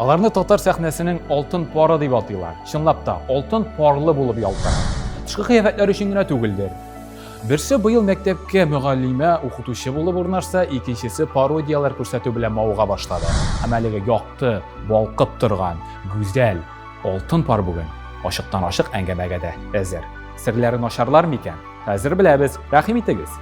Аларны татар сәхнәсенең алтын пары дип атыйлар. Чынлап та, алтын парлы булып ялтырый. Тышкы кыяфәтләр өчен генә түгелдер. Берсе быел мәктәпкә мөгаллимә, укытучы булып урнашса, икенчесе пародияләр күрсәтү белән мавыга башлады. Һәм әлеге якты, балкып торган, гүзәл, алтын пар бүген ачыктан-ачык әңгәмәгә дә әзер. Серләре начарлар микән? Хәзер беләбез. Рәхим итегез.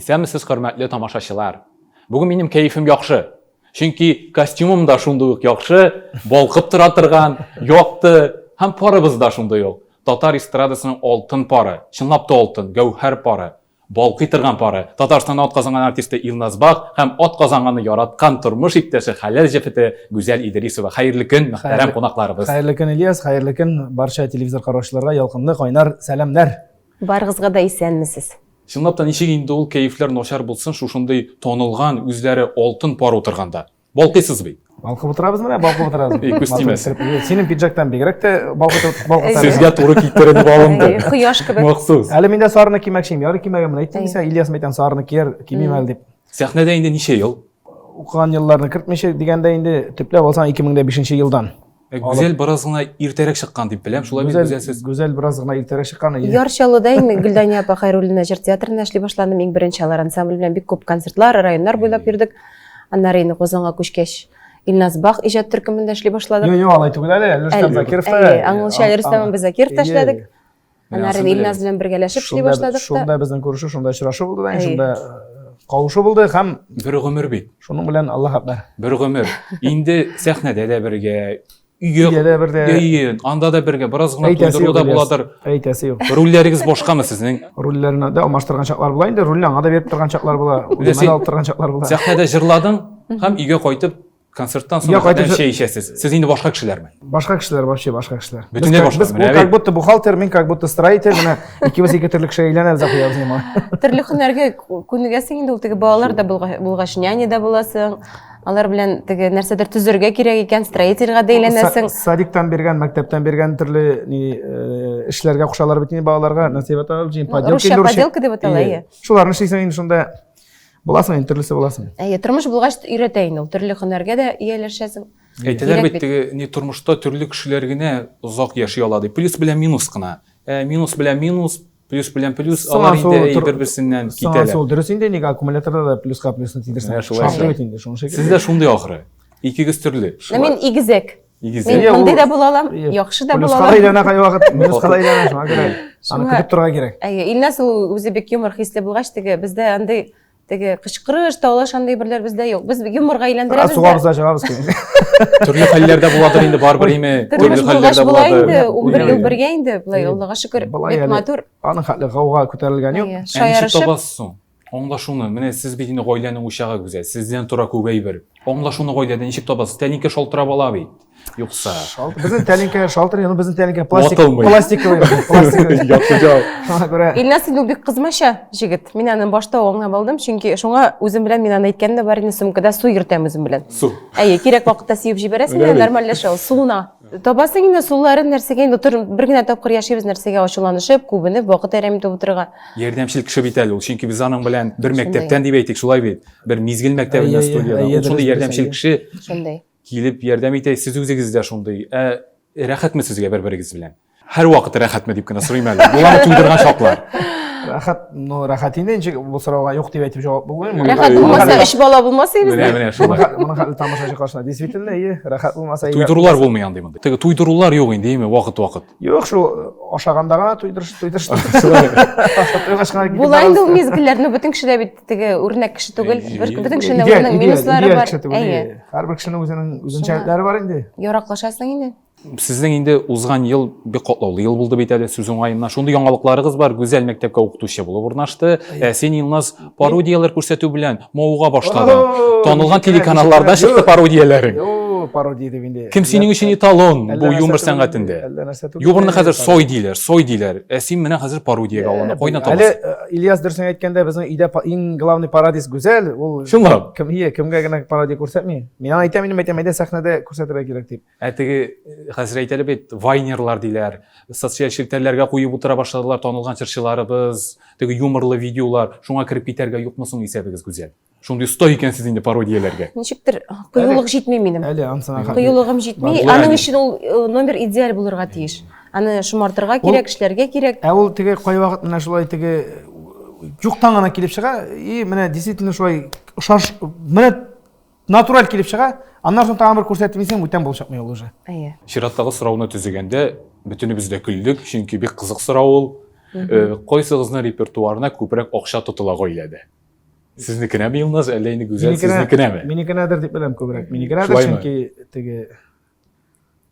Исәнмесез, хөрмәтле тамашачылар. Бүген минем кәефем яхшы. Чөнки костюмым да шундый ук яхшы, балкып тора торган, якты һәм парыбыз да шундый ук. Татар эстрадасының алтын пары, чынлап та алтын, гәүһәр пары, балкый торган пары, Татарстанның атказанган артисты Илназ Бах һәм атказанганны яраткан тормыш иптәше, хәләл җефете Гүзәл Идрисова. Хәерле көн, мөхтәрәм кунакларыбыз. Хәерле көн, Ильяс, хәерле көн барча телевизор караучыларга ялкынлы кайнар сәламнәр. Барыгызга да исәнмесез. Чынлап та ничек инде ул кәефләр начар булсын, шушындый танылган, үзләре алтын пар утырганда. Балкыйсыз бит. Балкып утырабыз менә, балкып утырабыз. Эй, күз тимәсен. Синең пиджактан бигрәк тә балкытып балкыта. Сезгә туры китереп алынды. Кояш кебек. Махсус. Әле мин дә сарыны кимәкче идем. Ярый кимәгәнмен. Әйттем исә, Ильяс мәйтәм сарыны кияр, кимим әле дип. Сәхнәдә инде ничә ел? Укыган елларны кертмичә дигәндә инде төпләп алсаң 2005 елдан. Ә Гүзәл бераз гына иртәрәк чыккан дип беләм. Шулай бит, Гүзәл сез? Гүзәл бераз гына иртәрәк чыккан. Яр Чаллыда инде Гөлдания апа Хәйруллина җыр театрында эшли башладым. Иң беренче алар ансамбль белән бик күп концертлар, районнар буйлап йөрдек. Аннары инде Казанга күчкәч, Илназ Бах иҗат төркемендә эшли башладык. Юк, юк, алай түгел әле. Рөстәм Закиров та. Аңлаучы әле Рөстәм абый Закиров та эшләдек. Аннары Илназ белән бергәләшеп эшли башладык та. Шунда безнең күрешү, шунда очрашу булды да, шунда кавышу булды һәм бер гомер бит. Шуның белән Аллаһ акбар. Бер гомер. Инде сәхнәдә дә бергә, өйгә дә бергә. Өйгә, анда да бергә. Бераз гына туйдыру да буладыр. Әйтәсе юк. Рольләрегез башкамы сезнең? Рольләрне дә алмаштырган чаклар була инде, рольне аңа да биреп торган чаклар була, үземә дә алып торган чаклар була. Сәхнәдә җырладың һәм өйгә кайтып Концерттан соң рәхәтләнеп чәй эчәсез. Сез инде башка кешеләрме? Башка кешеләр, вообще башка кешеләр. Бөтенләй башка. Без ул как будто бухгалтер, мин как будто строитель, менә икебез ике төрле кешегә әйләнәбез дә куябыз инде. Төрле һөнәргә күнегәсең инде ул теге балалар да булгач, няня да буласың. Алар белән теге нәрсәдер төзергә кирәк икән, строительгә дә әйләнәсең. Садиктан биргән, мәктәптән биргән төрле ни эшләргә кушалар бит инде балаларга, нәрсә дип атала, поделка. Поделка дип атала, әйе. Шуларны эшлисең инде шунда. Буласың инде, төрлесе буласың. Әйе, тормыш булгач өйрәтә инде ул. Төрле һөнәргә дә ияләшәсең. Әйтәләр бит, теге ни тормышта төрле кешеләр генә озак яши ала дип. Плюс белән минус кына. Ә минус белән минус, плюс белән плюс, алар инде бер-берсеннән китәләр. Соңгы дөрес инде, нигә аккумуляторда да плюска плюсны тидерсәң. Шулай бит инде, шуның шикелле. Сездә шундый ахры. Икегез төрле. Мин игезәк. Игезәк. Мин мондый да була алам, яхшы да була алам. Плюска да әйләнә кайвакыт, минуска да әйләнә, шуңа күрә аны көтеп торырга кирәк. Әйе, Илназ ул үзе бик юмор хисле булгач, теге бездә андый теге кычкырыш, талаш андый берләр бездә юк. Без юморга әйләндерәбез. Сугабыз да чыгабыз. Төрле хәлләрдә буладыр инде барыбер име. Төрле хәлләрдә була инде. 11 ел бергә инде, болай Аллага шөкер, бик матур. Аның хәтле гауга күтәрелгән юк. Шаярышып. Табасыз соң? Аңлашуны, менә сез бит инде гаиләнең учагы Гүзәл, сездән тора күп әйбер. Аңлашуны гаиләдә ничек табасыз? Тәлинкә шалтырап ала бит. Юкса. Безнең тәлинкә шалтырый, но безнең тәлинкә пластик, пластиковый, пластиковый. Яхшы җавап. Шуңа күрә. Илназ инде ул бик кызмача җегет. Мин аны башта ук аңлап алдым, чөнки шуңа үзем белән мин аны әйткән дә бар инде, сумкада су йөртәм үзем белән. Су. Әйе, кирәк вакытта сибеп җибәрәсең дә, нормальләшә ул, суына. Табасың инде суларын нәрсәгә инде тор, бер генә тапкыр яшибез нәрсәгә ачуланышып, күбенеп, вакыт әрәм итеп утырырга. Ярдәмчел кеше бит әле ул, чөнки без аның белән бер мәктәптән дип әйтик, шулай бит. Бер мизгел мәктәбеннән студиядән. Ул шундый ярдәмчел кеше. Шундый. Килеп ярдәм итә, сез үзегез дә шундый. Ә рәхәтме сезгә бер-берегез белән? Һәрвакыт рәхәтме дип кенә сорыйм әле. Буламы туйдырган чаклар? Рәхәт, ну, рәхәт инде, ничек бу сорауга юк дип әйтеп җавап булмый. Рәхәт булмаса, өч бала булмас иде безнең. Менә, менә шулай. Моның хәтле тамашачы каршында. Действительно, әйе, рәхәт булмаса. Туйдырулар булмый андый монда. Теге туйдырулар юк инде, әйме, вакыт-вакыт. Юк, шул ашаганда гына туйдырыш, туйдырыш. Була инде ул мизгелләр, но бөтен кеше дә бит теге үрнәк кеше түгел. Бөтен кешенең үзенең минуслары бар. Әйе. Һәрбер кешенең үзенең үзенчәлекләре бар инде. Яраклашасың инде. Сезнең инде узган ел бик катлаулы ел булды бит әле, сүз уңаеннан. Шундый яңалыкларыгыз бар, Гүзәл мәктәпкә укытучы булып урнашты. Ә син, Илназ, пародияләр күрсәтү белән мавыга башладың. Танылган телеканалларда чыкты пародияләрең. О, пародия дип инде. Кем синең өчен эталон бу юмор сәнгатендә? Юморны хәзер сой диләр, сой диләр. Ә син менә хәзер пародиягә алына. Кайдан табасың? Әле Ильяс дөресен әйткәндә, безнең өйдә иң главный пародист Гүзәл, ул Чынлап. Кем, кемгә генә пародия күрсәтми. Мин аңа әйтәм, инде әйтәм, әйдә сәхнәдә күрсәтергә кирәк дип. Ә теге хәзер әйтәле бит, вайнерлар диләр, социаль челтәрләргә куеп утыра башладылар танылган җырчыларыбыз, теге юморлы видеолар, шуңа кереп китәргә юкмы соң исәбегез, Гүзәл? Шундый оста икәнсез инде пародияләргә. Ничектер кыюлык җитми минем. Әле ансына Кыюлыгым җитми. Аның өчен ул номер идеаль булырга тиеш. Аны шомартырга кирәк, эшләргә кирәк. Ә ул теге кайвакыт менә шулай теге юктан гына килеп чыга, и менә действительно шулай ошаш, менә Натураль килеп чыга, аннан соң тагын бер күрсәтеп дисең, бүтән булып чыкмый ул уже. Әйе. Чираттагы сорауны төзегәндә бөтенебез дә көлдек, чөнки бик кызык сорау ул. Э, кайсыгызның репертуарына күбрәк акча тотыла гаиләдә? Сезнекенәме, Илназ, әллә инде Гүзәл сезнекенәме? Минекенәдер дип беләм күбрәк. Минекенәдер, чөнки теге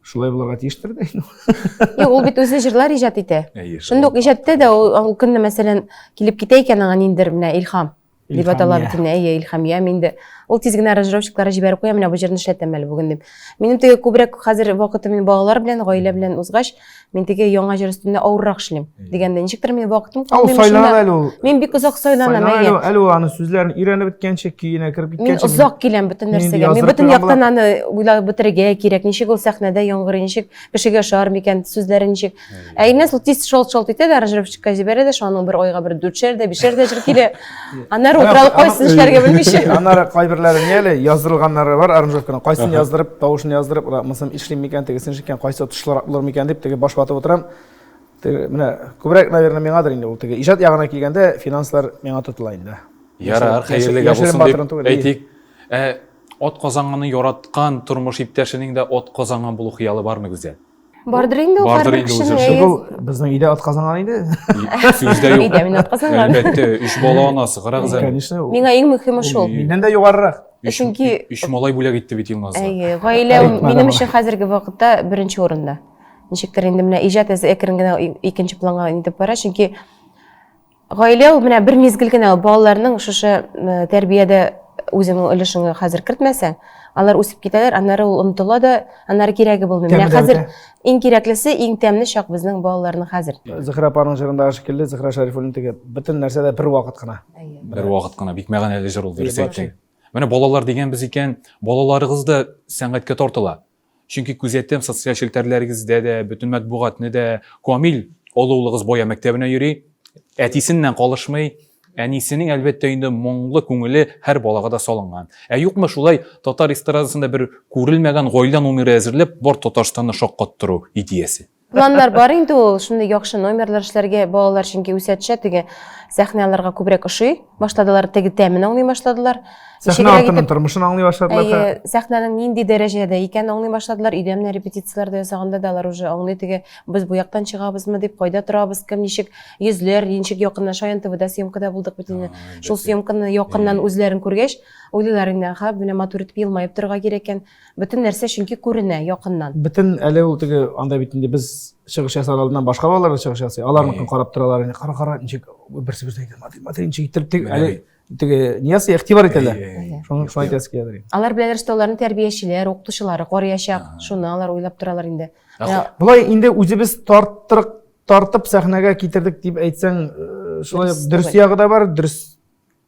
шулай булырга тиештер дә инде. Юк, ул бит үзе җырлар иҗат итә. Шундый ук иҗатта да ул көнне, мәсәлән, килеп китә икән аңа ниндидер менә илһам. Дип атала бит инде, әйе, Илһамия инде. Ул тиз генә аранжировщикларга җибәреп куя, менә бу җырны эшләтәм әле бүген дип. Минем теге күбрәк хәзер вакытым инде балалар белән, гаилә белән узгач, мин теге яңа җыр өстендә авыррак эшлим. Дигәндә, ничектер минем вакытым калмый. Ул сайлана әле ул. Мин бик озак сайланам, әйе. Әле ул аны сүзләрен өйрәнеп беткәнче, көенә кереп киткәнче. Мин озак киләм бөтен нәрсәгә. Мин бөтен яктан аны уйлап бетерергә кирәк. Ничек ул сәхнәдә яңгырый, ничек кешегә ошар микән, сүзләре ничек. Ә Инес ул тиз шолт-шолт итә дә, аранжировщикка җибәрә дә, шуның бер айга бер дүртшәр дә, бишәр дә җыр килә. Аннары утыра алып кайсын эшләргә белмичә. Аннары кайберләре ни әле, яздырылганнары бар аранжировканың. Кайсын яздырып, тавышын яздырып, монысын эшлим микән, тегесен эшлим микән, кайсы отышлырак булыр микән дип, теге баш ватып утырам. Теге менә күбрәк, наверное, миңадыр инде ул теге. Иҗат ягына килгәндә, финанслар миңа тотыла инде. Ярар, хәерлегә булсын дип әйтик. Ә ат казанганны яраткан тормыш иптәшенең дә ат казанган булу хыялы бармы, Гүзәл? Бардыр инде ул Бардыр һәрбер инде ул кешенең. җырчы. Әйе. Ул безнең өйдә ат казанган иде. Сүз дә юк. Өйдә мин ат казанган. Әлбәттә, өч бала анасы, карагыз әле. Конечно. ул Миңа иң мөһиме шул. Миннән дә югарырак. Өч, Чөнки- өч малай бүләк итте бит Илназга. Әйе, гаилә Әйтмә минем дә өчен хәзерге вакытта беренче урында. Ничектер инде менә иҗат әз әкрен генә икенче планга инде бара, чөнки Гаилә ул менә бер мизгел генә ул балаларның шушы тәрбиядә үзеңнең өлешеңне хәзер кертмәсәң, алар үсеп китәләр, аннары ул онытыла да, аннары кирәге булмый. Менә хәзер иң кирәклесе, иң тәмле чак безнең балаларның хәзер. Зөһрә апаның җырындагы шикелле, Зөһрә Шәрифуллина теге бөтен нәрсә дә бер вакыт кына. Бер вакыт кына, бик мәгънәле җыр ул, дөрес әйттең. Менә балалар дигәнбез икән, балаларыгыз да сәнгатькә тартыла. Чөнки күзәтәм социаль челтәрләрегездә дә, бөтен матбугатны да. Камил олы улыгыз бая мәктәбенә йөри, әтисеннән калышмый, әнисенең, әлбәттә инде, моңлы күңеле һәр балага да салынган. Ә юкмы шулай татар эстрадасында бер күрелмәгән гаилә номеры әзерләп, бар Татарстанны шаккаттыру идеясе? Планнар бар инде ул, шундый яхшы номерлар эшләргә балалар чөнки үсә төшә, теге сәхнә аларга күбрәк ошый башладылар, теге тәмен аңлый башладылар. Сәхнә артының тормышын аңлый башладылар. Әйе, сәхнәнең нинди дәрәҗәдә икәнен аңлый башладылар. Өйдә менә репетицияләрдә ясаганда да алар уже аңлый, теге без бу яктан чыгабызмы дип, кайда торабыз, кем ничек, йөзләр ничек якыннан, Шаян ТВда съемкада булдык бит инде. Шул съемканы якыннан үзләрен күргәч, уйлыйлар инде, аха, менә матур итеп елмаеп торырга кирәк икән. Бөтен нәрсә чөнки күренә якыннан. Бөтен әле ул теге анда бит инде без чыгыш ясар алдыннан башка балалар да чыгыш ясый. Аларныкын карап торалар инде. Кара, кара, ничек берсе берсе әйтә, матри, матри, ничек иттереп теге әле теге ни ясый, игътибар итәләр. Шуны шуны әйтәсе килә. Алар беләләр, что аларны тәрбиячеләр, укытучылары карыячак. Шуны алар уйлап торалар инде. Болай инде үзебез тарттырык тартып сәхнәгә китердек дип әйтсәң, шулай дөрес ягы да бар, дөрес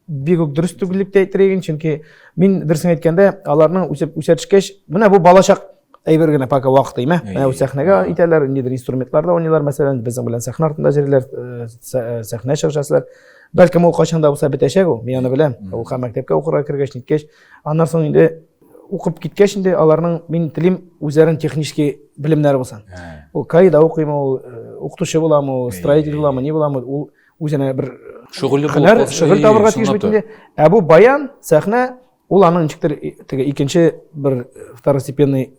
бик үк дөрес түгел дип тә әйтер идем, чөнки мин дөресен әйткәндә, аларның үсеп үсә төшкәч, менә бу балачак әйбер генә пока вакыты име. Менә бу сәхнәгә итәләр, ниндидер инструментларда уйныйлар, мәсәлән, безнең белән сәхнә артында йөриләр, э, э, сәхнә чыгышасылар. Бәлкем ул кайчан да булса бетәчәк ул, мин аны беләм. Ул һәм мәктәпкә укырга кергәч, ниткәч, аннан соң инде укып киткәч инде аларның мин телим үзләренең технический белемнәре булсын. Ул КАИда укыймы, ул э, укытучы буламы, ул строитель буламы, ни буламы, ул үзенә бер шөгыльле һөнәр, шөгыль табырга тиеш бит инде. Ә бу баян, сәхнә, ул аның ничектер теге икенче бер второстепенный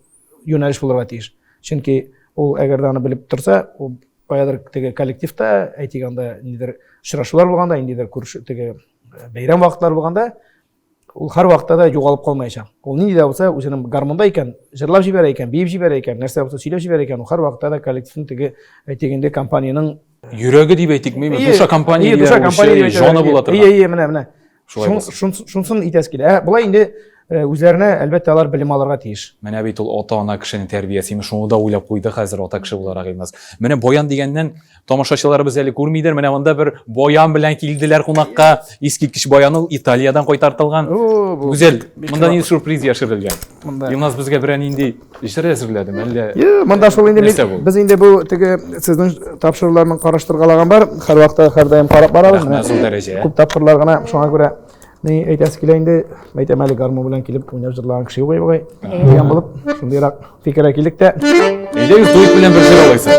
юнәлеш булырга тиеш. Чөнки ул әгәр дә аны белеп торса, ул каядыр теге коллективта, әйтик анда ниндидер очрашулар булганда, ниндидер күрше теге бәйрәм вакытлары булганда, Ул һәрвакытта да югалып калмаячак. Ул нинди дә булса үзенең гармунда икән, җырлап җибәрә икән, биеп җибәрә икән, нәрсә булса сөйләп җибәрә икән, ул һәрвакытта да коллективның теге, әйтик инде, компаниянең йөрәге дип әйтикме, душа компания, душа компания җаны була торган. Ие, ие, менә, менә. Шулай булсын. Шунсын итәсе килә. Ә болай инде э, үзләренә, әлбәттә, алар белем алырга тиеш. Менә бит ул ата-ана кешенең тәрбиясе, шуны да уйлап куйды хәзер ата кеше буларак Илназ. Менә баян дигәннән тамашачыларыбыз әле күрмидер. Менә монда бер баян белән килделәр кунакка. Искиткеч баян ул Италиядән кайтартылган. Гүзәл, монда нинди сюрприз яшерелгән? Илназ безгә берәр нинди җыр әзерләдеме әллә? Юк, монда шул инде без инде бу теге сезнең тапшыруларны караштыргалаган бар. Һәрвакытта һәрдаим карап барабыз. Рәхмәт, зур дәрәҗә. Күп тапкырлар гына шуңа күрә ни әйтәсе килә инде, әйтәм әле гармун белән килеп уйнап җырлаган кеше юк бугай. Дигән булып, шундыйрак фикергә килдек тә. Әйдәгез дуэт белән бер җыр алайса.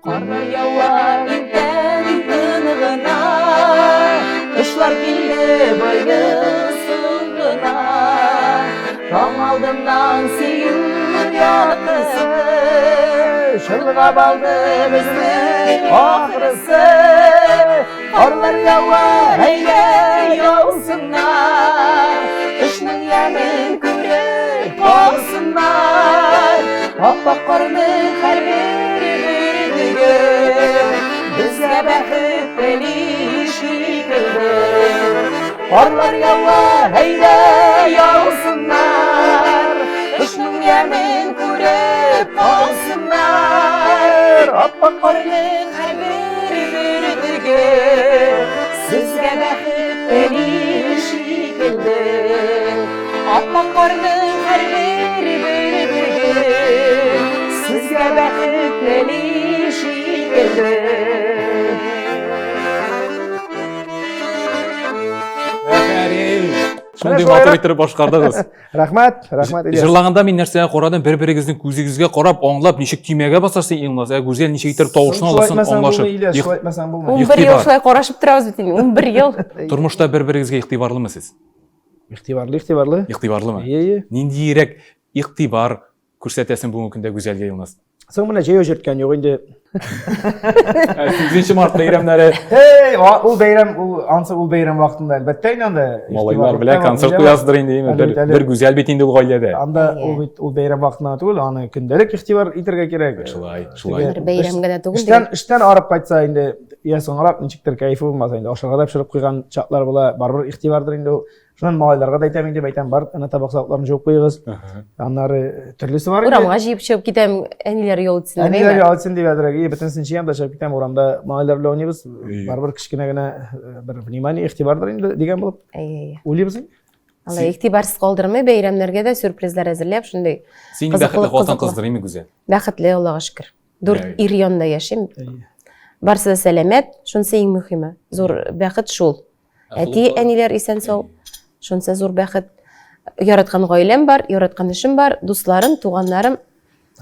Карлар ява иртән тын гына, Кышлар килде быел соң гына. Таң алдыннан сөю яктысы Чолгап алды безне ахрысы. Карлар ява, әйдә яусыннар, Кышның ямен күреп калсыннар. Аппак карның һәрбер бөртеге Безгә бәхет тели шикелле. Карлар ява, әйдә яусыннар, Кышның ямен күреп калсыннар. Аппак карның һәрбер бөртеге Сезгә бәхет тели шикелле. Аппак карның һәрбер бөртеге Сезгә бәхет тели шикелле. Афәрин! Шундый матур иттереп башкардыгыз. Рәхмәт, рәхмәт, Ильяс. Җырлаганда мин нәрсәгә карадым, бер-берегезнең күзегезгә карап, аңлап, ничек төймәгә басасың, Илназ, ә Гүзәл ничек итеп тавышын аласың, аңлашып. Ильяс, шулай итмәсәң булмый. 11 ел шулай карашып торабыз бит инде, 11 ел. Тормышта бер-берегезгә игътибарлымы сез? Игътибарлы, игътибарлы. Игътибарлымы? Ие, ие. Ниндиерәк игътибар күрсәтәсең бүгенге көндә Гүзәлгә, Илназ? Соң менә җәяү җөрткән юк инде. 8 март бәйрәмнәре. Эй, ул бәйрәм, ул ансы ул бәйрәм вакытында әлбәттә инде анда. Малайлар белән концерт куясыздыр инде, бер, бер гүзәл бит инде ул гаиләдә. Анда ул бит ул бәйрәм вакытында түгел, аны көндәлек игътибар итәргә кирәк. Шулай, шулай. Бер бәйрәм генә түгел. Эштән, эштән арып кайтса инде, я соңрак ничектер кәефе булмаса инде, ашарга да пешереп куйган чаклар була, барыбер игътибардыр инде ул. Шуннан малайларга да әйтәм инде, әйтәм, бар, ана табак савытларын жуып куегыз. Аннары төрлесе бар инде. Урамга җыеп чыгып китәм, әниләр ял итсен дип. Әниләр ял итсен дип әзрәк. И, бөтенесен җыям да чыгып китәм, урамда малайлар белән уйныйбыз. Барыбер кечкенә генә бер внимание, игътибардыр инде дигән булып. Әйе, әйе. Уйлыйбыз инде. Алай игътибарсыз калдырмый, бәйрәмнәргә дә сюрпризлар әзерләп, шундый. Син бәхетле хатын-кыздыр, име, Гүзәл? Бәхетле, Аллага шөкер. Дүрт ир янында яшим. Барысы да сәламәт, шунысы иң мөһиме. Зур бәхет шул. Әти, әниләр исән сау. Шунысы зур бәхет. Яраткан гаиләм бар, яраткан эшем бар, дусларым, туганнарым.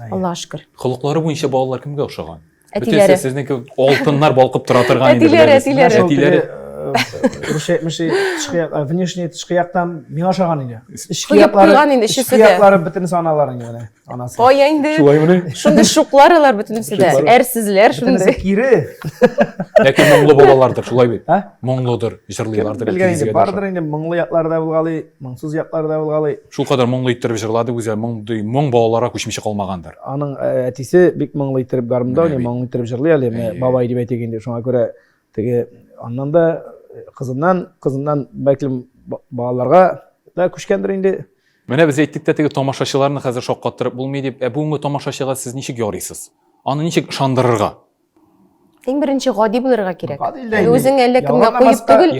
Аллаһ шөкер. Холыклары буенча балалар кемгә охшаган? Әтиләре. Бөтенесе сезнеке алтыннар балкып тора торган инде. Әтиләре, әтиләре. Әтиләре. Русча әйтмешли, тышкы як, внешний тышкы яктан миңа ошаган инде. Эчке яклары, инде, эчке яклары бөтенесе аналар инде менә. Анасы. Кая инде? Шулаймыни? Шундый шуклар алар бөтенесе дә. Әрсезләр шундый. Бөтенесе кире. Ләкин моңлы балалардыр, шулай бит? Моңлыдыр, җырлыйлардыр. Белгән инде, бардыр инде моңлы яклары да булгалый, моңсыз яклары да булгалый. Шулкадәр моңлы иттереп җырлады үзе, мондый моң балаларга күчмичә калмагандыр. Аның әтисе бик моңлы иттереп гармунда уйный, моңлы иттереп җырлый әле, менә бабай дип әйтик инде, шуңа күрә теге аннан да кызыннан, кызыннан бәлкем балаларга да күчкәндер инде. Менә без әйттек тә теге тамашачыларны хәзер шаккаттырып булмый дип. Ә бүгенге тамашачыга сез ничек ярыйсыз? Аны ничек ышандырырга? Иң беренче гади булырга кирәк. Үзең әллә кемгә куеп түгел,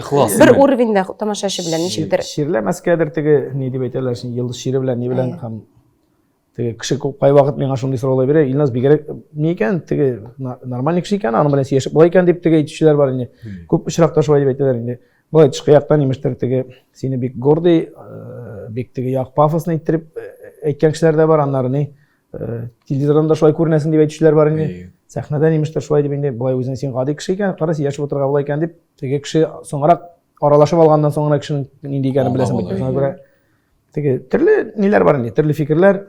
бер уровеньдә тамашачы белән ничектер. Чирләмәскәдер теге, ни дип әйтәләр, йолдыз чире белән, ни белән һәм теге кеше күп кайвакыт миңа шундый сораулар бирә, Илназ бигрәк ни икән, теге нормальный кеше икән, аның белән сөйләшеп була икән дип теге әйтүчеләр бар инде. Күп очракта шулай дип әйтәләр инде. Болай тышкы яктан имештер теге сине бик гордый, бик теге як пафосно иттереп әйткән кешеләр дә бар, аннары ни телевизордан да шулай күренәсең дип әйтүчеләр бар инде. Сәхнәдән имештер шулай дип инде, болай үзең син гади кеше икән, кара сөйләшеп утырырга була икән дип, теге кеше соңрак. аралашып алганнан соң гына кешенең нинди икәнен беләсең бит. Шуңа күрә теге төрле ниләр бар инде, төрле фикерләр.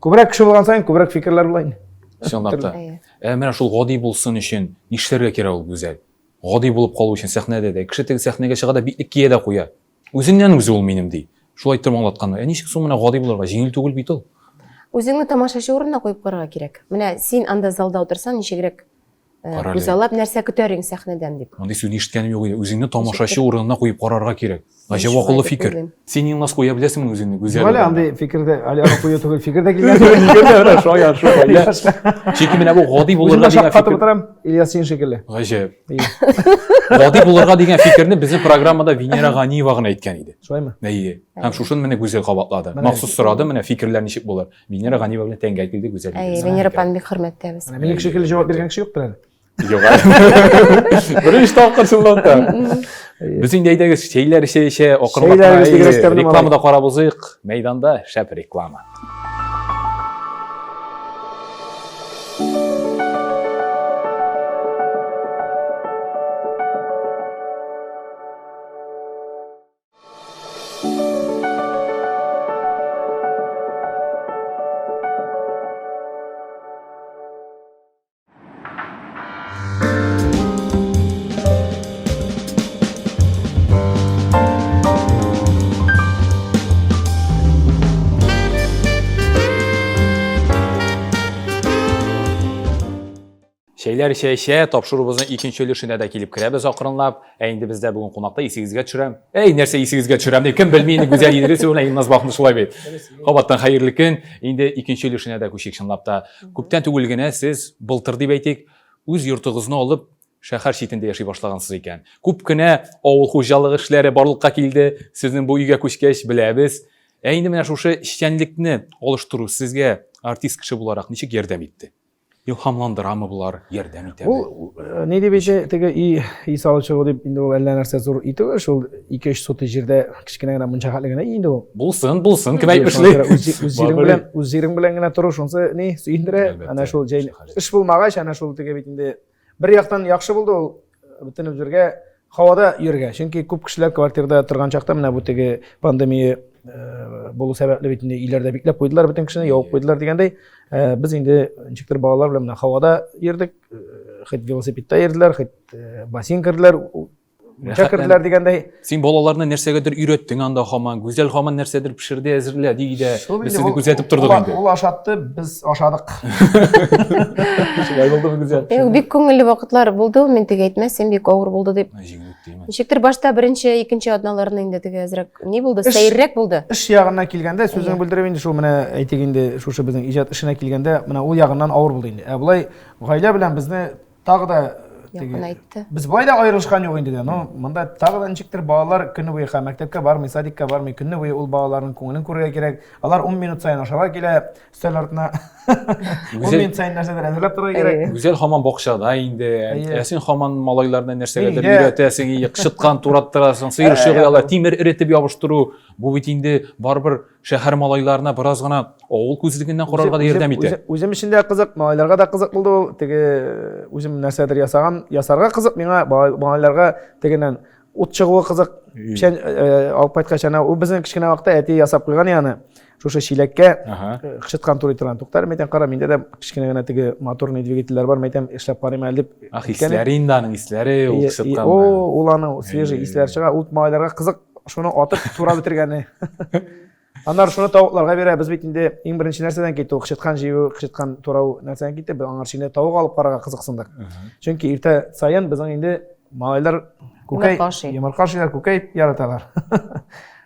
Күбрәк кеше булган саен күбрәк фикерләр була инде. Чынлап та. Ә менә шул гади булсын өчен нишләргә кирәк ул, Гүзәл? Гади булып калу өчен сәхнәдә дә. Кеше теге сәхнәгә чыга да битлек кия дә куя. Үзеннән үзе ул минем ди. Шулай иттереп аңлатканнар. Ә ничек соң менә гади булырга? Җиңел түгел бит ул. Үзеңне тамашачы урынына куеп карарга кирәк. Менә син анда залда утырсаң, ничегрәк э, күзаллап нәрсә көтәр идең сәхнәдән дип. Мондый сүзне ишеткәнем юк иде. Үзеңне тамашачы урынына куеп карарга кирәк. Гаҗәп акыллы фикер. Син Илназ куя беләсеңме үзеңне Гүзәл? Әле андый фикердә, әле аны кую түгел, фикер дә килгән. Фикер дә менә шаян шулай. Чөнки менә бу гади булырга дигән фикер. Утырам, Ильяс син шикелле. Гаҗәп. Гади булырга дигән фикерне безнең программада Венера Ганиева гына әйткән иде. Шулаймы? Әйе. Һәм шушын менә Гүзәл кабатлады. Махсус сорады, менә фикерләр ничек булыр. Венера Ганиева белән тәңгәл килде Гүзәл. Әйе, Венера апаны бик хөрмәттәбез. Минем шикелле җавап биргән кеше юктыр әле. Юк. Беренче тапкыр чынлап та. Без инде әйдәгез, чәйләр эчә-эчә, акрынлап реклама да карап узыйк. Мәйданда шәп реклама. Чәйләр эчә-эчә тапшыруыбызның икенче өлешенә дә килеп керәбез акрынлап. Ә инде бездә бүген кунакта исегезгә төшерәм. Әй, нәрсә исегезгә төшерәм дип, кем белми инде Гүзәл Идрисова белән Илназ Бахмут шулай бит. Кабаттан хәерле көн. Инде икенче өлешенә дә күчик чынлап та. Күптән түгел генә сез, былтыр дип әйтик, үз йортыгызны алып, шәһәр читендә яши башлагансыз икән. Күп кенә авыл хуҗалыгы эшләре барлыкка килде сезнең бу өйгә күчкәч, беләбез. Ә инде менә шушы эшчәнлекне алыштыру сезгә артист кеше буларак ничек ярдәм итте? Илһамландырамы болар, ярдәм итәме? Ул э, ни дип әйтә, теге өй өй салып чыгу дип инде ул әллә нәрсә зур өй түгел, шул 2-3 сотый җирдә кечкенә генә мунча хәтле генә өй инде ул. Булсын, булсын, кем әйтмешли. Үз җирең белән, үз җирең белән генә тору шунысы ни сөендерә. Әнә шул җәй эш булмагач, әнә шул теге бит инде бер яктан яхшы булды ул бөтенебез бергә һавада йөрергә. Чөнки күп кешеләр квартирада торган чакта менә бу теге пандемия э, булу сәбәпле бит инде өйләрдә бикләп куйдылар бөтен кешене, ябып куйдылар дигәндәй, э, без инде ничектер балалар белән менә һавада йөрдек, э, хоть велосипедта йөрделәр, хоть бассейн керделәр, мунча керделәр дигәндәй. Син балаларны нәрсәгәдер өйрәттең анда һаман, Гүзәл һаман нәрсәдер пешерде, әзерләде өйдә. Без сезне күзәтеп тордык инде. Ул ашатты, без ашадык. Шулай булдымы, Гүзәл? Юк, бик күңелле вакытлар булды ул, мин теге әйтмәс, бик авыр булды дип. Җиңел үтте, димә. Ничектер башта беренче, икенче атналарны инде теге әзрәк ни булды, сәеррәк булды. Эш ягыннан килгәндә, сүзеңне бүлдереп инде шул менә әйтик инде, шушы безнең иҗат эшенә килгәндә, менә ул ягыннан авыр булды инде. Ә болай гаилә белән безне тагы да якынайтты. Без болай да аерылышкан юк инде дә, но монда тагы да ничектер балалар көне буе ха мәктәпкә бармый, садикка бармый, көне буе ул балаларның күңелен күрергә кирәк. Алар 10 минут саен ашарга килә, өстәл артына. 10 минут саен нәрсәдер әзерләп торырга кирәк. Гүзәл һаман бакчада инде. Ә син һаман малайларны нәрсәгәдер өйрәтәсең, кычыткан тураттырасың, сыер чыгыялар, тимер эретеп ябыштыру. Бу бит инде барыбер шәһәр малайларына бераз гына авыл күзлегеннән карарга да ярдәм итә. Үзем өчен дә кызык, малайларга да кызык булды ул. Теге үзем нәрсәдер ясаган, ясарга кызык миңа, малайларга тегеннән ут чыгуы кызык. Печән э, алып кайткач, ана ул безнең кечкенә вакытта әти ясап куйган яны. Шушы чиләккә э, кычыткан турый торган. Туктар, мәйтәм, кара, миндә дә кечкенә генә теге моторный двигательләр бар, мәйтәм, эшләп карыйм әле дип. Ах, исләре инде аның исләре, ул кычыткан. О, ул аның свежий исләр чыга. Ул малайларга кызык шуны атып тура бетергәне. Аннары шуны тавыкларга бирә. Без бит инде иң беренче нәрсәдән китте, ул кычыткан җыю, кычыткан турау нәрсәдән китте. Без аңар инде тавык алып карарга кызыксындык. Чөнки иртә саен безнең инде малайлар күкәй, йомырка ашыйлар, күкәй яраталар.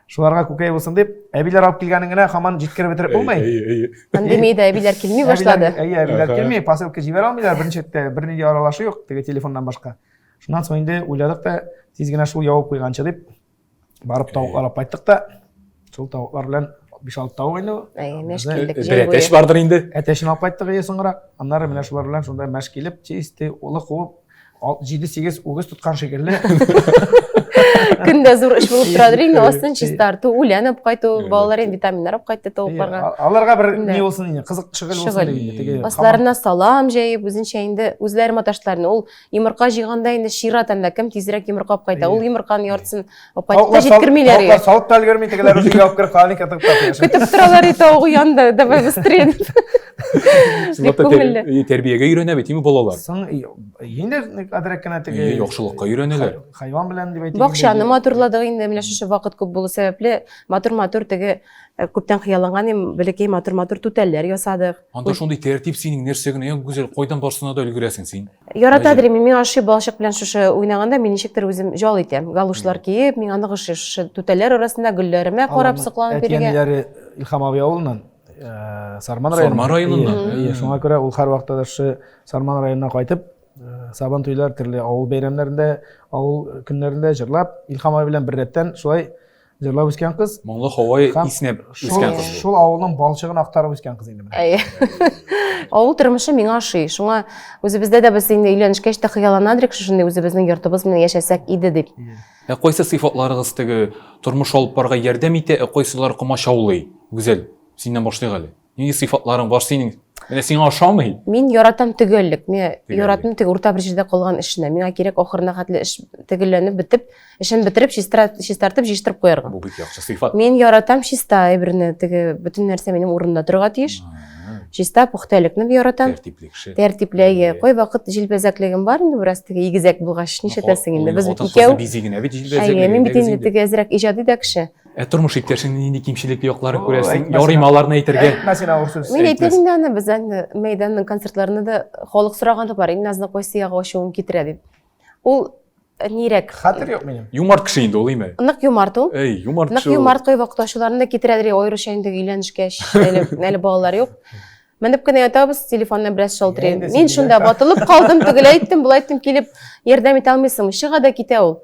Шуларга күкәй булсын дип, әбиләр алып килгәнен генә һаман җиткереп бетереп булмый. Пандемиядә әбиләр килми башлады. Әйе, әбиләр килми, посылка җибәрә алмыйлар, берничә дә бернинди аралашу юк, теге телефоннан башка. Шуннан соң инде уйладык та, тиз генә шул ябып куйганчы дип, барып тавыклар алып кайттык та, шул тавыклар белән 5-6 тавык инде. Әй, мәш килдек. Бер әтәч бардыр инде. Әтәчен алып кайттык ие соңрак. Аннары менә шулар белән шунда мәш килеп, чистый улы куып, 7-8 үгез тоткан шикелле. Көндә зур эш булып торадыр инде, астын чистарту, үлән алып кайту, балалар инде витаминнар алып кайтты тавыкларга. Аларга бер ни булсын инде, кызык шөгыль булсын инде. Теге Асларына салам җәеп, үзенчә инде үзләре маташтылар. Ул йомырка җыйганда инде чират анда кем тизрәк йомырка алып кайта. Ул йомырканың яртысын алып кайтып та җиткермиләр. Тавыклар салып та өлгерми, тегеләр уже өйгә алып кереп холодильникка тыгып та куя. Көтеп торалар, тавыгы янды, давай быстрее. Бик күңелле. Тәрбиягә өйрәнә бит, инде балалар. Соң инде әзрәк кенә теге яхшылыкка өйрәнәләр. Хайван белән дип әйтик. Бакчаны матурладык инде, менә шушы вакыт күп булу сәбәпле, матур-матур теге күптән хыялланган идем, бәләкәй матур-матур түтәлләр ясадык. Анда шундый тәртип синең нәрсә генә, гүзәл, кайдан барсына да өлгерәсең син. Ярата дим, мин ошый балчык белән шушы уйнаганда мин ничектер үзем җал итәм. Галушлар киеп, миңа нык ошый шушы түтәлләр арасында гөлләремә карап сокланып йөрергә. Әти-әниләре Илһам абый авылыннан. Сарман районы. Сарман районыннан. Әйе, шуңа күрә ул һәрвакытта да шушы Сарман районына кайтып, Сабан туйлар, төрле авыл бәйрәмнәрендә, авыл көннәрендә җырлап, Илһам абый белән беррәттән шулай җырлап үскән кыз. Моңлы һава иснәп үскән кыз. Шул авылның балчыгын актарып үскән кыз инде менә. Әйе. Авыл тормышы миңа ошый. Шуңа үзебездә дә без инде өйләнешкәч тә хыялланадык, шушындый үзебезнең йортыбыз белән яшәсәк иде дип. Ә кайсы сыйфатларыгыз теге тормыш алып барырга ярдәм итә, ә кайсылары комачаулый? Гүзәл, синнән башлыйк әле. Нинди сыйфатларың бар синең? Менә сиңа ошамый. Мин яратам төгәллек. Мин яратам теге урта бер җирдә калган эшне. Миңа кирәк ахырына хәтле эш төгәлләнеп бетеп, эшен бетереп, чистартып, җыештырып куярга. Бу бик яхшы сыйфат. Мин яратам чиста әйберне, теге бөтен нәрсә минем урында торырга тиеш. Чиста, пөхтәлекне яратам. Тәртипле кеше. Тәртипле, әйе. Кайвакыт җилбәзәклегем бар инде, бераз теге игезәк булгач, нишләтәсең инде? Без бит икәү. Бизи генә бит җилбәзәклеге. Әйе, мин бит инде теге әзрәк иҗади да кеше. Ә тормыш иптәшеңнең нинди кимчелекле якларын күрәсең? Ярыймы аларны әйтергә? Әйтмә син авыр сүз. Мин әйтәм инде аны, без инде мәйданның концертларында да халык сораганы бар, Илназның кайсы ягы ачуын китерә дип. Ул нирәк. Хәтер юк минем. Юмарт кеше инде ул, име? Нык юмарт ул. Эй, юмарт кеше. Нык юмарт кайвакыт ачуларын да китерәдер, аеруча инде өйләнешкәч, әле балалар юк. Менеп кенә ятабыз, телефоннан бераз шалтырый. Мин шунда батылып калдым, тегеләй иттем, болай иттем, килеп ярдәм итә алмыйсыңмы? Чыга да китә ул.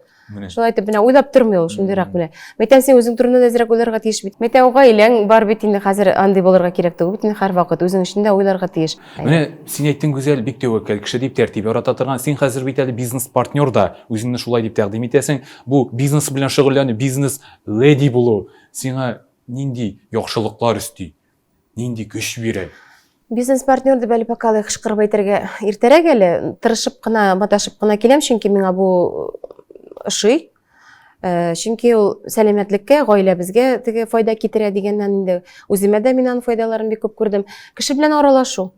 Шулай итеп, менә уйлап тормый ул, шундыйрак менә. Мәйтәм, син үзең турында да әзрәк уйларга тиеш бит. Мәйтәм, гаиләң бар бит инде хәзер андый булырга кирәк түгел бит инде һәрвакыт үзең өчен дә уйларга тиеш. Менә син әйттең, Гүзәл, бик тәвәккәл кеше дип, тәртип ярата торган. Син хәзер бит әле бизнес-партнер да, үзеңне шулай дип тәкъдим итәсең. Бу бизнес белән шөгыльләнү, бизнес-леди булу сиңа нинди яхшылыклар өсти? Нинди көч бирә? Бизнес-партнер дип әле пока алай кычкырып әйтергә иртәрәк әле. Тырышып кына, маташып кына киләм, чөнки миңа бу ошый. Чөнки ул сәламәтлеккә, гаиләбезгә теге файда китерә дигәннән инде үземә дә мин аның файдаларын бик күп күрдем. Кеше белән аралашу.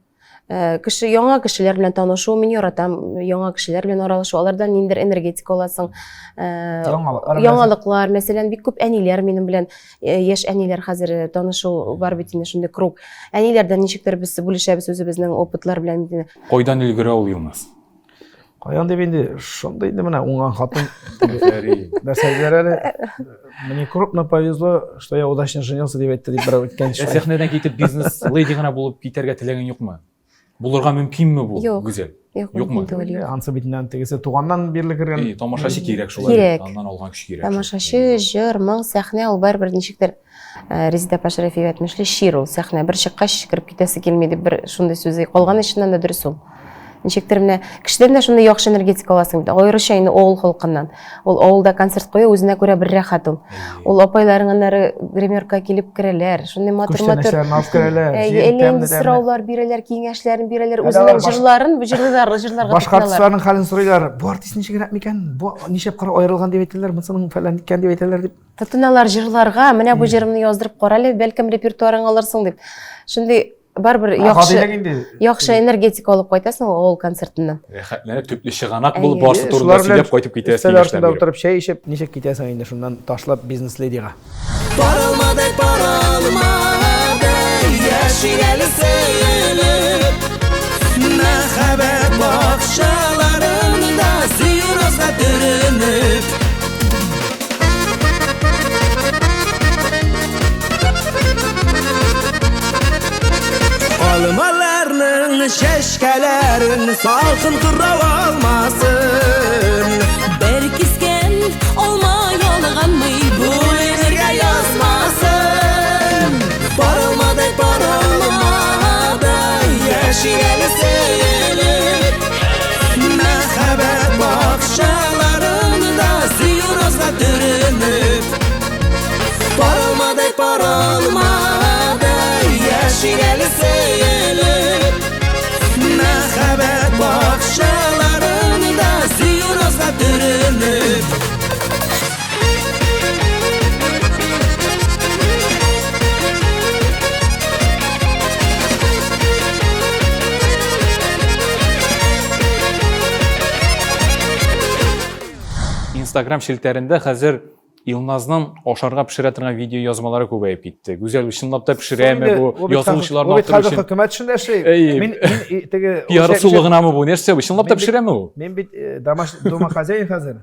Кеше яңа кешеләр белән танышу мин яратам. Яңа кешеләр белән аралашу, алардан ниндидер энергетика аласың. Яңалыклар. Яңалыклар, мәсәлән, бик күп әниләр минем белән, яшь әниләр хәзер танышу бар бит инде шундый круг. Әниләрдән ничектер без бүлешәбез үзебезнең опытлар белән бит инде. Кайдан өлгерә ул Илназ? Каян дип инде, шундый инде менә уңган хатын. Нәрсә диләр әле? Мне крупно повезло, что я удачно женился дип әйтте дип берәү әйткән. Ә сәхнәдән китеп бизнес леди гына булып китәргә теләгең юкмы? Булырга мөмкинме бу, Гүзәл? Юк, Юкмы? Юк. Ансы бит инде тегесе туганнан бирле кергән. И, тамашачы кирәк шулай. Кирәк. Аннан алган көч кирәк. Тамашачы, җыр, моң, сәхнә ул барыбер ничектер Резеда апа Шәрәфиева әйтмешли, чир ул сәхнә. Бер чыккач кереп китәсе килми дип бер шундый сүзе калган, чыннан да дөрес ул. Ничектер менә кешедән дә шундый яхшы энергетика аласың бит. Аеруча инде авыл халкыннан. Ул авылда концерт кую үзенә күрә бер рәхәт ул. Ул апайларың аннары гримерка килеп керәләр. Шундый матур-матур. Күчтәнәчләрен алып керәләр. Әллә инде сораулар бирәләр, киңәшләрен бирәләр, үзенең җырларын җырлыйлар, җырларга Башка артистларның хәлен сорыйлар. Бу артист ничегрәк микән? Бу нишләп кара аерылган дип әйтәләр, монысының фәлән иткән дип әйтәләр дип. Тотыналар җырларга, менә бу җырымны яздырып кара әле, бәлкем репертуарыңа алырсың дип. Шундый барыбер яхшы яхшы энергетика алып кайтасың авыл концертыннан. Рәхәтләнеп төпле чыганак булып барсы турында сөйләп кайтып китәсең. Өстәл артында утырып чәй эчеп, ничек китәсең инде шуннан ташлап бизнес-ледига. Паралмадай, паралмадай, яшик әле сөелеп. Мәхәббәт бакчаларында сөю назга төренеп. Алмаларның чәчкәләрен салкын кырау алмасын. Бер кискән алма ялганмый, бүленергә язмасын. Паралмадай, паралмадай, яшик әле сөелеп. Мәхәббәт бакчаларында сөю назга Паралмады, яшик әле сөелеп. Мәхәббәт бакчаларында сөю назга төренеп. Инстаграм челтәрендә хәзер Илназның ашарга пешерә торган видео язмалары күбәеп китте. Гүзәл чынлап та пешерәме бу? Язылучыларны арттыру өчен. Хөкүмәт эшендә эшли. Мин мин теге пиар ысулы гынамы бу? Нәрсә бу? Чынлап та пешерәме ул? Мин бит э, домаш дома хозяин хәзер.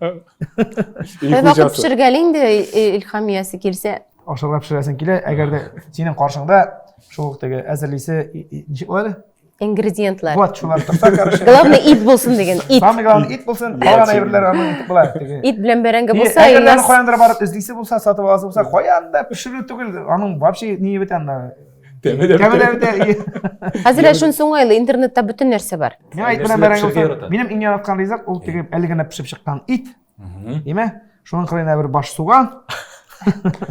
Вакыт пешергәли инде Илһам иясе килсә. Ашарга пешерәсең килә, әгәр дә синең каршыңда шул теге әзерлисе ничек була әле? Ингредиентлар. Вот, шулар торса, короче. Главное, ит булсын дигән, ит. Самое главное, ит булсын, калган әйберләр аны итеп була. Ит белән бәрәңге булса, әгәр аны каяндыр барып эзлисе булса, сатып аласы булса, каян да пешерү түгел, аның вообще ние бит анда. Тәме дә бетә. Тәме дә бетә. Хәзер әле шунысы уңайлы, интернетта бөтен нәрсә бар. Миңа ит белән бәрәңге булса, минем иң яраткан ризык ул теге әле генә пешеп чыккан ит. Димә, шуның кырыена бер баш суган.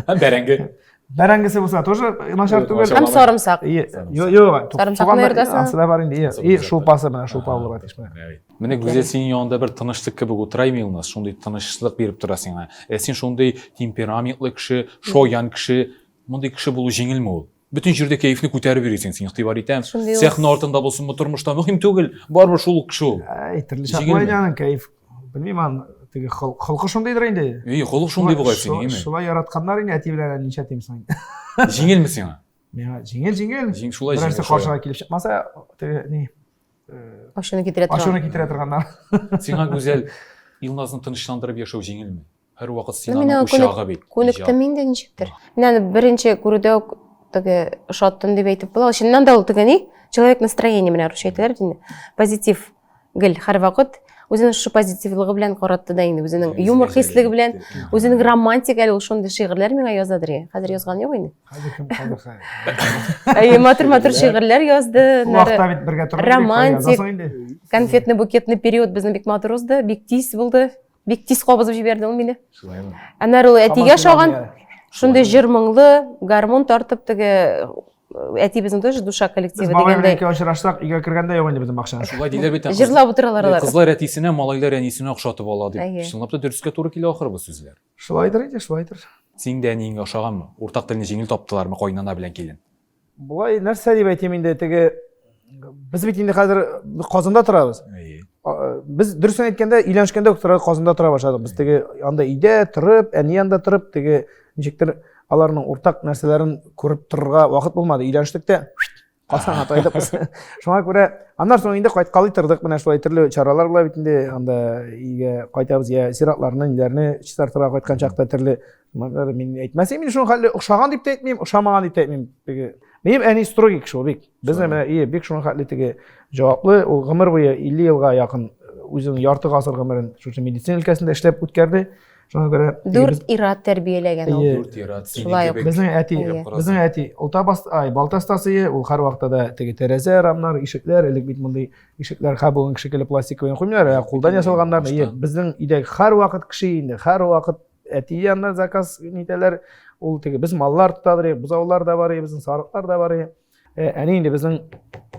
Бәрәңге. Бәрәңгесе булса тоже начар түгел. Һәм сарымсак. Юк, юк. Сарымсакны яратасың. Ансы да бар инде. И шулпасы менә шулпа булырга тиеш менә. Менә Гүзәл синең янында бер тынычлык кебек утыра Илназ, шундый тынычлык биреп тора сиңа. Ә син шундый темпераментлы кеше, шаян кеше. Мондый кеше булу җиңелме ул? Бөтен җирдә кәефне күтәреп йөрисең син, игътибар итәм. Сәхнә артында булсынмы, тормышта мөһим түгел, барыбер шул ук кеше ул. Әй, төрле чаклар инде аның кәеф. Белмим аны, теге холкы шундыйдыр инде. Әй, холык шундый бугай синең, әйме? Шулай яратканнар инде әти белән әни нишләтим соң. Җиңелме сиңа? Миңа җиңел, җиңел. Җиң шулай җиңел. Берәрсе каршыга килеп чыкмаса, теге ни Ачуны китерә торган. Ачуны китерә торганнар. Сиңа Гүзәл Илназны тынычландырып яшәү җиңелме? Һәрвакыт син аның учагы бит. Күнектем инде ничектер. Мин аны беренче күрүдә үк теге ошаттым дип әйтеп була. Чыннан да ул теге ни? Человек настроение менә русча әйтәләр бит инде. Позитив гел һәрвакыт үзенең шушы позитивлыгы белән каратты да инде үзенең юмор хислеге белән, үзенең романтик әле ул шундый шигырьләр миңа язадыр я. Хәзер язган юк инде. Хәзер кем хәзер хәзер. Әйе, матур-матур шигырьләр язды. Вакытта бит бергә торып Романтик. Конфетный-букетный период безнең бик матур узды, бик тиз булды. Бик тиз кабызып җибәрде ул мине. Шулаймы? Аннары ул әтигә ошаган. Шундый җыр моңлы, гармун тартып теге әти безнең тоже душа коллективы дигәндәй. Без очрашсак, өйгә кергәндә юк инде безнең бакчада. Шулай диләр бит. Җырлап утыралар алар. Кызлар әтисенә, малайлар әнисенә охшатып ала дип. Чынлап та дөрескә туры килә ахры бу сүзләр. Шулайдыр инде, шулайдыр. Син дә әниеңә ошаганмы? Уртак телне җиңел таптылармы кайнана белән килен? Болай нәрсә дип әйтим инде, теге без бит инде хәзер Казанда торабыз. Әйе. Без дөресен әйткәндә, өйләнешкәндә үк тора Казанда тора башладык. Без теге анда өйдә торып, әни янында торып, теге ничектер аларның уртак нәрсәләрен күреп торырга вакыт булмады. Өйләнештек тә Казанга кайтып. Шуңа күрә аннан соң инде кайткалый тордык, менә шулай төрле чаралар була бит инде, анда өйгә кайтабыз, я зиратларны, ниләрне чистартырга кайткан чакта төрле Мин әйтмәсәм, мин шуның хәтле охшаган дип тә әйтмим, охшамаган дип тә әйтмим. Теге минем әни строгий кеше ул бик. Безнең менә ие бик шуның хәтле теге җаваплы, ул гомер буе 50 елга якын үзенең ярты гасыр гомерен шушы медицина өлкәсендә эшләп үткәрде. Шуңа күрә дүрт ир-ат тәрбияләгән ул. Дүрт ир-ат. Шулай ук. Безнең әти, безнең әти олта бас, ай, балта остасы, ул һәрвакытта да теге тәрәзә рамнар, ишекләр, элек бит мондый ишекләр һәр бүген шикелле пластик белән куймыйлар, ә кулдан ясалганнар. Ие, безнең өйдә һәрвакыт кеше инде, һәрвакыт әти янына заказ нитәләр ул теге без маллар тотадыр бозаулар да бар безнең сарыклар да бар әни инде безнең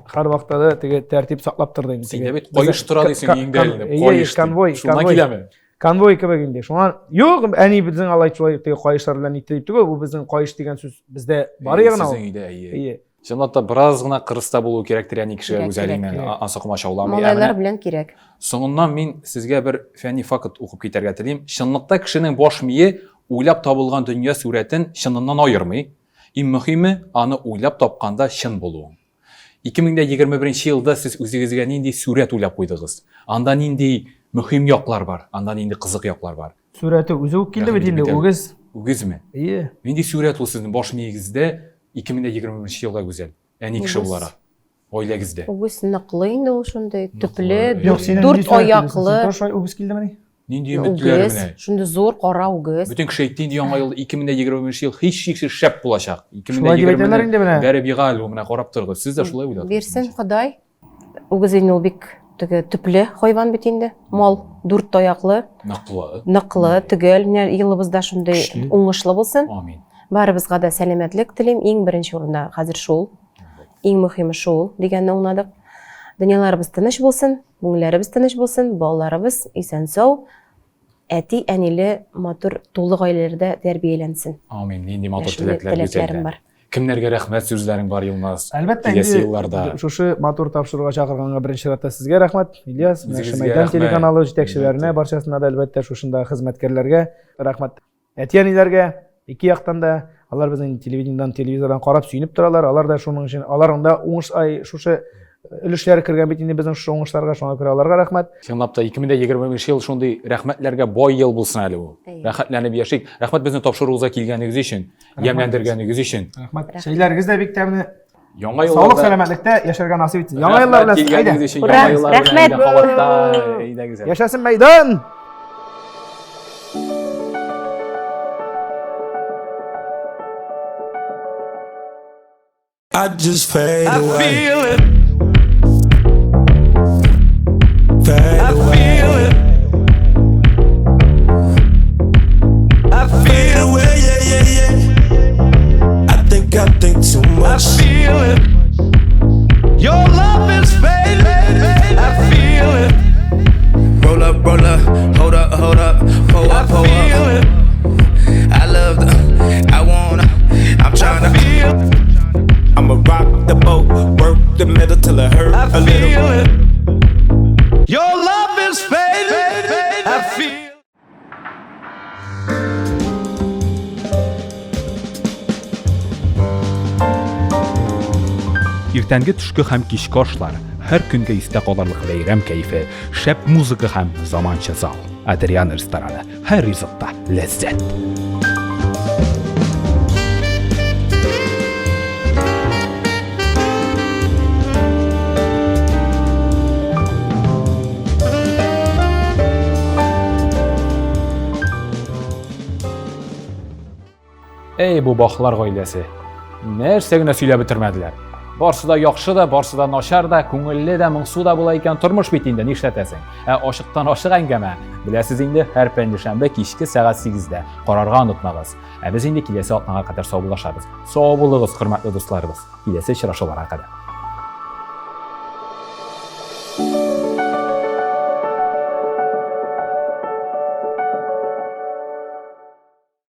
һәрвакытта да теге тәртип саклап торды инде синдә бит каеш тора дисең өеңдә инде каеш конвой шуннан киләме конвой кебек инде шуңа юк әни безнең алай шулай теге каешлар белән нитте дип түгел бу безнең каеш дигән сүз бездә бар ягына ул сезнең өйдә әйе Чынлап та бераз гына кырыс та булу кирәктер әни кешегә Гүзәлиңнән ансы комачауламый. Малайлар белән кирәк. Соңыннан мин сезгә бер фәнни факт укып китәргә телим. Чынлыкта кешенең баш мие уйлап табылган дөнья сурәтен чыныннан аермый. Иң мөһиме, аны уйлап тапканда чын булуың. 2021 елда сез үзегезгә нинди сурәт уйлап куйдыгыз? Анда нинди мөһим яклар бар? Анда нинди кызык яклар бар? Сурәте үзе үк килде бит инде, үгез. Үгезме? Ие. Нинди сурәт ул сезнең баш миегездә 2021 елга Гүзәл, әни кеше буларак, гаиләгездә? Үгез ныклы инде ул шундый, төпле, дүрт аяклы. Син шулай үгез килдемени? Нинди өметләр менә? Шундый зур кара үгез. Бөтен кеше әйтте инде яңа ел 2021 ел һичшиксез шәп булачак. 2020 дип әйтәләр инде менә. Бәре бига әле менә карап торыгыз. Сез дә шулай уйладыгыз. Бирсен Ходай. Үгез инде ул бик теге төпле хайван бит инде. Мал дүрт таяклы. Ныклы. Ныклы, төгәл. Менә елыбызда шундый уңышлы булсын. Амин. Барыбызга да сәламәтлек телим. Иң беренче урында хәзер шул. Иң мөһиме шул дигәнне аңладык. Дөньяларыбыз тыныч булсын, күңелләребез тыныч булсын, балаларыбыз исән-сау, әти-әниле матур тулы гаиләләрдә тәрбияләнсен. Амин. Нинди матур Шундый теләкләр теләкләрем гүзәлдән. бар. Кемнәргә рәхмәт сүзләрең бар, Илназ? Әлбәттә, Киләсе инде елларда. шушы матур тапшыруга чакырганга беренче чиратта сезгә рәхмәт, Ильяс, менә Үзегезгә Мәйдан рәхмәт. телеканалы җитәкчеләренә, Әлбәттә. барчасына да әлбәттә шушында хезмәткәрләргә рәхмәт. Әти-әниләргә ике яктан да, алар безнең телевидениедән, телевизордан карап сөенеп торалар, алар да шуның өчен, аларның да уңыш ай шушы өлешләре кергән бит инде безнең шушы уңышларга, шуңа күрә аларга рәхмәт. Чынлап та 2025 ел шундый рәхмәтләргә бай ел булсын әле ул. Әйе. Рәхәтләнеп яшик. Рәхмәт безнең тапшыруыбызга килгәнегез өчен, ямьләндергәнегез өчен. Рәхмәт. Чәйләрегез дә бик тәмле. Яңа Саулык, елларда сәламәтлектә яшәргә насыйп итсен. Яңа еллар рәхмәт белән килгәнегез әйдә. өчен. Ура! Яңа еллар белән Рәхмәт! әйдә кабаттан. Әйдәгез әле. Яшәсен мәйдан! I just fade I away. feel it. Fade I away. feel it. I Fade feel away, yeah, yeah, yeah. I think too I much. feel it. Your love is fading. I feel it. Roll up, roll up, hold up, hold up, pull I up, pull feel up. it. I love the, I wanna, I'm tryna. Feel. I'ma rock the boat, work the middle till it hurt I a little. feel it. Your love is fading. I feel. Иртәнге төшке һәм кичке ашлар, һәр көнгә истә калырлык бәйрәм кәефе, шәп музыка һәм заманча зал. Адриан рестораны. Һәр ризыкта ләззәт. Эй, бу бахлар гаиләсе. Нәрсә генә сөйләп бетермәделәр. Барсы да яхшы да, барсы да начар да, күңелле дә, моңсу да була икән тормыш бит инде, нишләтәсең? Ә ашыктан ашык әңгәмә. Беләсез инде, һәр пәнҗешәмбе кичке сәгать 8-дә. Карарга онытмагыз. Ә без инде киләсе атнага кадәр саубуллашабыз. Сау булыгыз, хөрмәтле дусларыбыз. Киләсе очрашуларга кадәр.